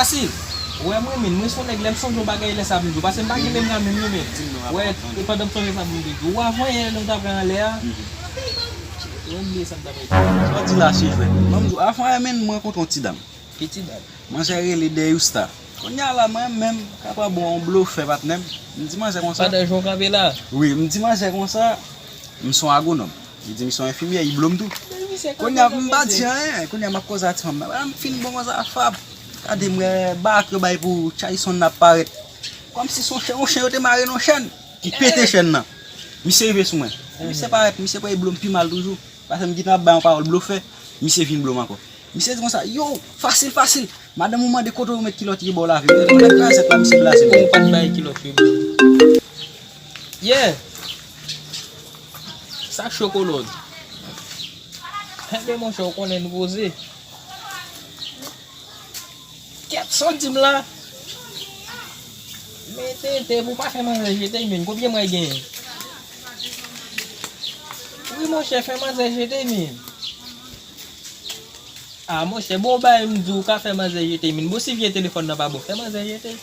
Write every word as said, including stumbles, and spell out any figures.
Fasil. Ou wè mwen menm, mwen se yon nèg lè m sonje yon bagay lè sa vin di w. Paske m pa gen menm nan menm yo men. Ou wè, e pandan m sonje sa pou m te di w. Ou avan yè lè nou t ap anlè a. Ou wè m bliye sa m t ap di. Sa w di la se vre. Ban m di w, avan yè menm mwen rankontre yon ti dam. Ki ti dam? Manzè rele Deyousta. Kounye a la mwen menm, m ka pa bon yon blofè patnè m. M di manzè konsa. Pandan jou kanpe la? Wi, m di manzè konsa, m se yon agwonòm. Li di m se yon enfimyè, li blo m tou. Kounye a m pa di anyen, kounye a m ap koze a ti fanm nan. M fin bon konsa, Fab. Gade m wè bak yo bay pou Chayson nan ap parèt. Kòmsi se yon chen, yon chen yo te mare nan yon chèn. Li pete chèn nan. Misye rive sou mwen. Misye parèt, misye pran li blo m pi mal toujou. Paske m gentan ap bay yon pawòl blofè. Misye vin blo m ankò. Misye di konsa, yo, fasil, fasil. Madanm ou mande kote ou met kilòt li ba w lave. Mwen kraze la, misye blaze m. Ou pa t bay kilòt yo blo. Yeah. Sa cho kolòn. Enben monchè, ou konnen nou poze. Kèt, sa w di m la? Men tenten pou pa fè manzè jete men, konbyen mwen genyen? Wi monchè, fè manzè jete men. A monchè, bon bay m di w ka fè manzè jete men. Bon si vye telefòn nan pa bon, fè manzè jete.